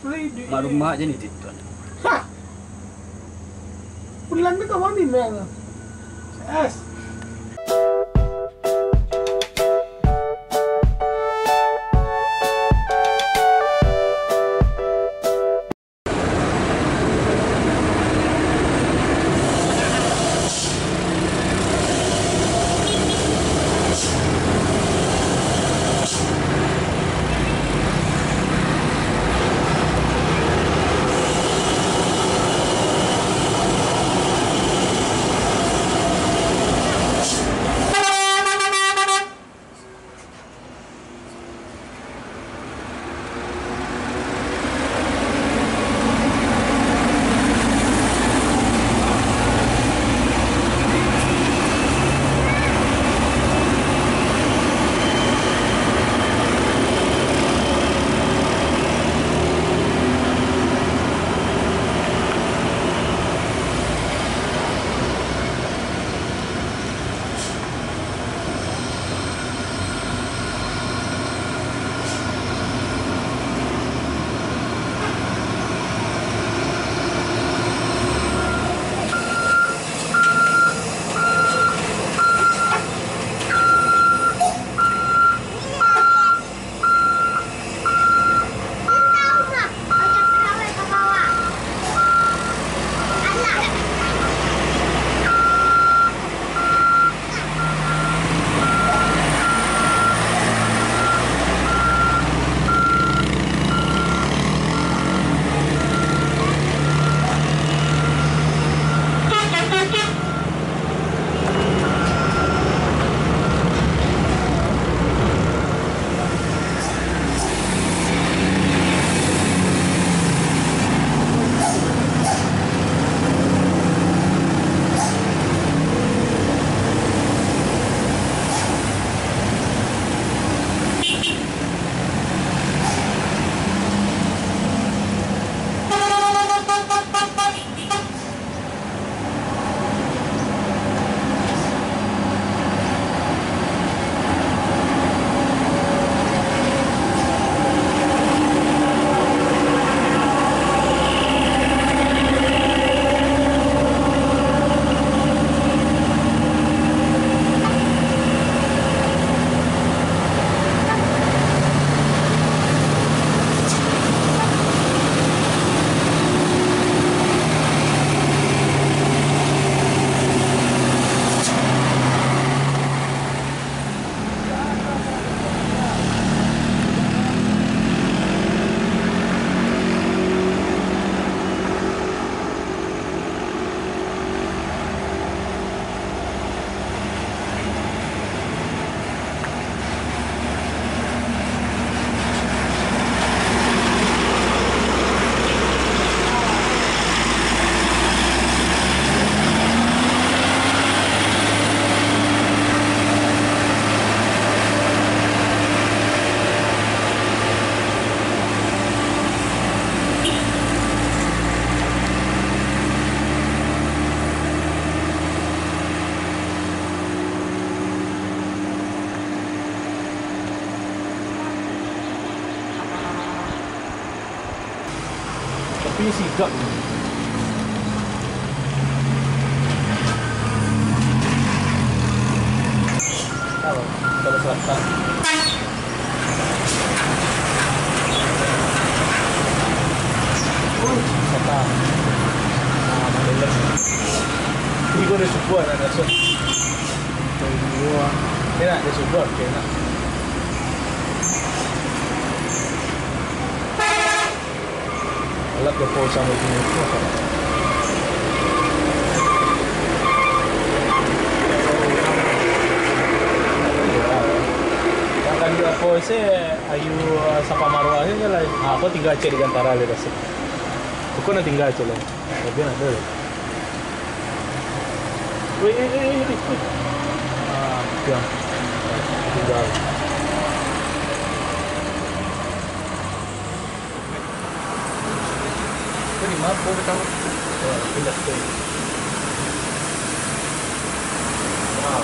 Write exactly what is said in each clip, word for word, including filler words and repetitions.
Mak rumah aja nih, Tito. Hah? Bulan tu kawan ni, Mel. S. Tapi sigak ni. Tahu, Utara Selatan. Kota. Ah, Mandailing. Ini gua udah subuh, anak asuh. Enak, dia subuh, oke, enak. Alat ke pulsa multimedia. Yang tadi apa sih, ayu, eh, Sapamarwa aja lah. Ah, aku tinggal cek di Gantara lah, dah sih. Aku nak tinggal cek lah. Tapi nak ada. Weh, eh, eh, eh, eh. Ah, diam. Tinggal. Kau di mana kau ketawa? Oh, pindah tu. Wow.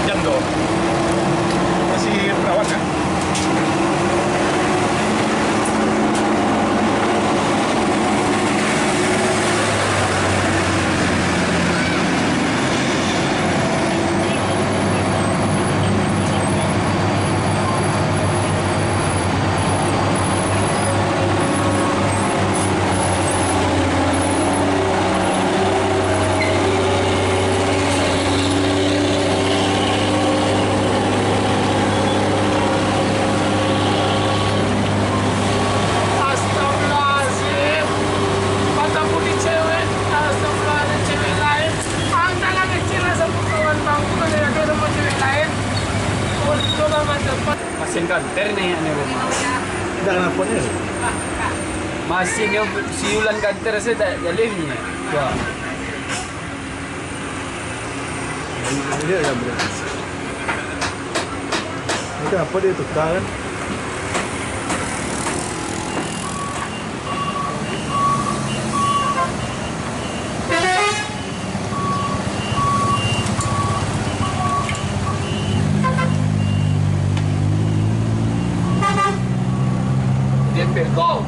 Jam tu. Masih perawakan. Astagfirullahaladzim. Mata putih cewek. Astagfirullahaladzim, cewek lain. Anda lah kecil lah sama kawan bangku, kan ada sama cewek lain. Untung lah mata. Masin kanter ni, ni rumah. Dah kenapa ni? Masin yang siulan kanter saya tak jalin ni. Wah. Dia dah boleh. Ini kenapa dia tukar kan? Dia pegong.